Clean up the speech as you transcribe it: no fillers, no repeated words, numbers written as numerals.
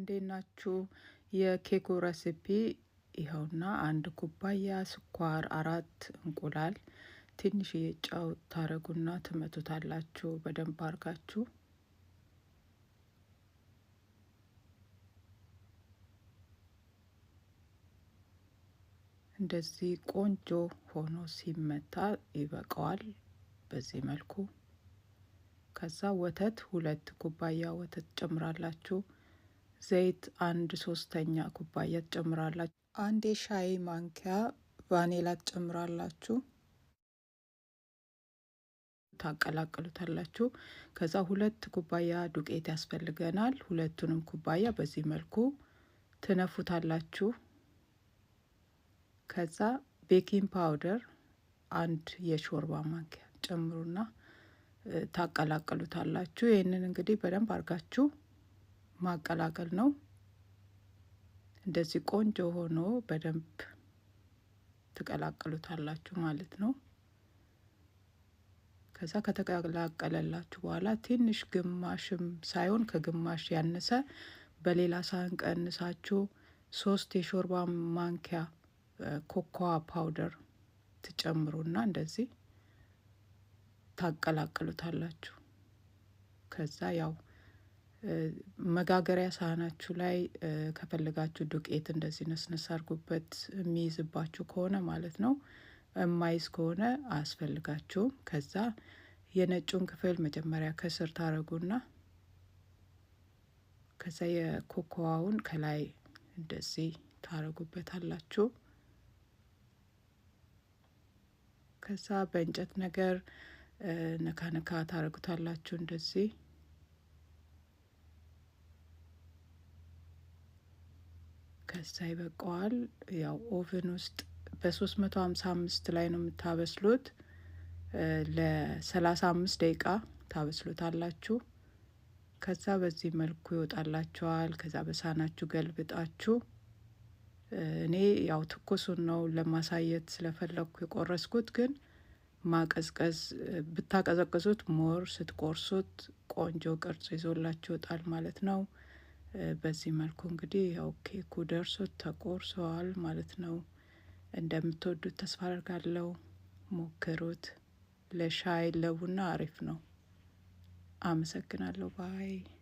እንዴት ናችሁ? የኬኩ recipe ይኸውና፣ 1 ኩባያ ስኳር፣ 4 እንቁላል፣ ትንሽዬ ጨው ታረጉና ትመቱታላችሁ በደንብ አርጋችሁ። እንደዚህ ቆንጆ ሆኖ ሲመታ ይበቃዋል። በዚህ መልኩ ከዛ ወተት 2 ኩባያ ወተት ትጨምራላችሁ። ዘይት 1/3 ኩባያ ትጨምራላችሁ። 1 የሻይ ማንኪያ ቫኒላ ትጨምራላችሁ። ታቀላቅሉታላችሁ። ከዛ 2 ኩባያ ዱቄት ያስፈልገናል። ሁለቱንም ኩባያ በዚህ መልኩ ትነፉታላችሁ። ከዛ baking powder 1 የሾርባ ማንኪያ ጨምሩና ታቀላቅሉታላችሁ። ይህንን እንግዲህ በደንብ አድርጋችሁ ማቀላቀል ነው። እንደዚህ ቆንጆ ሆኖ በደንብ ትቀላቅሉታላችሁ ማለት ነው። ከዛ ከተቀላቀለላችሁ በኋላ ትንሽ ግማሽም ሳይሆን ከግማሽ ያነሰ በሌላ ሳህን ቀንሳችሁ 3 የሾርባ ማንኪያ cocoa powder ትጨምሩና እንደዚህ ታቀላቅሉታላችሁ። ከዛ ያው መጋገሪያ ሳህናችሁ ላይ ከፈለጋችሁ ዱቄት እንደዚህ ነስነስ አድርጉበት፣ የሚይዝባችሁ ከሆነ ማለት ነው። የማይዝ ከሆነ አያስፈልጋችሁም። ከዛ የነጩን ክፍል መጀመሪያ ከስር ታረጉና ከዛ የኮኮዋውን ከላይ እንደዚህ ታረጉበታላችሁ። ከዛ በእንጨት ነገር ነካ ነካ ታረጉታላችሁ እንደዚህ። ከዛ ይበቃዋል። ያው oven ውስጥ በ355 ላይ ነው የምታበስሉት። ለ35 ደቂቃ ታበስሉታላችሁ። ከዛ በዚህ መልኩ ይወጣላችኋል። ከዛ በሳህናችሁ ገልብጣችሁ፣ እኔ ያው ትኩሱን ነው ለማሳየት ስለፈለግኩ የቆረስኩት፣ ግን ማቀዝቀዝ ብታቀዘቅዙት more ስትቆርሱት ቆንጆ ቅርጽ ይዞላችሁ ይወጣል ማለት ነው። በዚህ መልኩ እንግዲህ ያው ኬኩ ደርሶ ተቆርሰዋል ማለት ነው። እንደምትወዱት ተስፋ አደርጋለሁ። ሞክሩት። ለሻይ ለቡና አሪፍ ነው። አመሰግናለሁ። Bye.